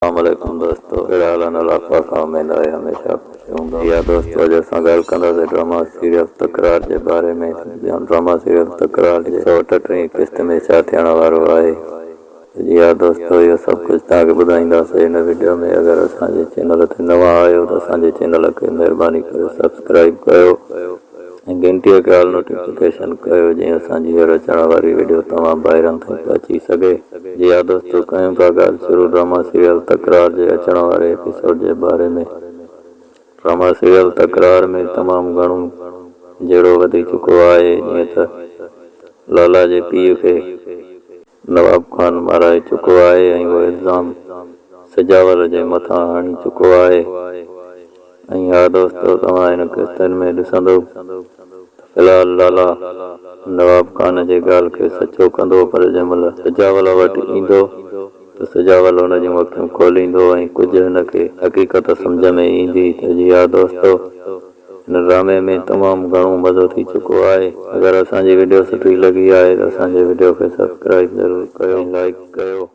السلام عليڪم دوستو ڪهڙا حال آهن الله پاڪ کان اميد آهي هميشه خوش هوندؤ جي ها دوستو اڄ اسان ڳالهه ڪنداسين ڊراما سيريل تڪرار جي باري ۾ ڊراما سيريل تڪرار جي 138 قسط ۾ ڇا ٿيڻ وارو آهي جي ها دوستو اهو سڀ ڪجهه توهان کي ٻڌائينداسين هن وڊيو ۾ اگر اسان جي چينل تي نوان آهيو ته اسان جي چينل کي مهرباني ڪري سبسڪرائب ڪيو ۽ گهنٽيء کي آل نوٽيفڪيشن ڪيو جيئن اسان جي هر اچڻ واري وڊيو توهان ڀائرن تائين پهچي سگهي. جي ها دوستو ڪيون ٿا ڳالهه شروع ڊراما سيريل تڪرار جي اچڻ واري ايپيسوڊ جي باري ۾. ڊراما سيريل تڪرار ۾ تمام گهڻو جهيڙو وڌي چڪو آهي جيئن ته لالا جي پيء کي نواب خان مارائي چڪو آهي ۽ اهو الزام سجاول جي مٿان هڻي چڪو آهي ۽ ها دوستو توهان هن قسطن ۾ ڏسندو ته في الحال لالا نواب خان جي ڳالهه کي سچو ڪندو پر جنهن مهل سجاول وٽ ايندو ته سجاول هن جون اکيون کوليندو ۽ ڪجهه هن کي حقيقت سمجهه ۾ ايندي ته جي ها دوستو هن ڊرامي ۾ تمام گهڻو مزو ٿي چڪو آهي اگر اسان جي وڊيو سٺي لڳي آهي ته اسان جي وڊيو کي سبسڪرائب ضرور ڪيو ۽ لائيڪ ڪيو.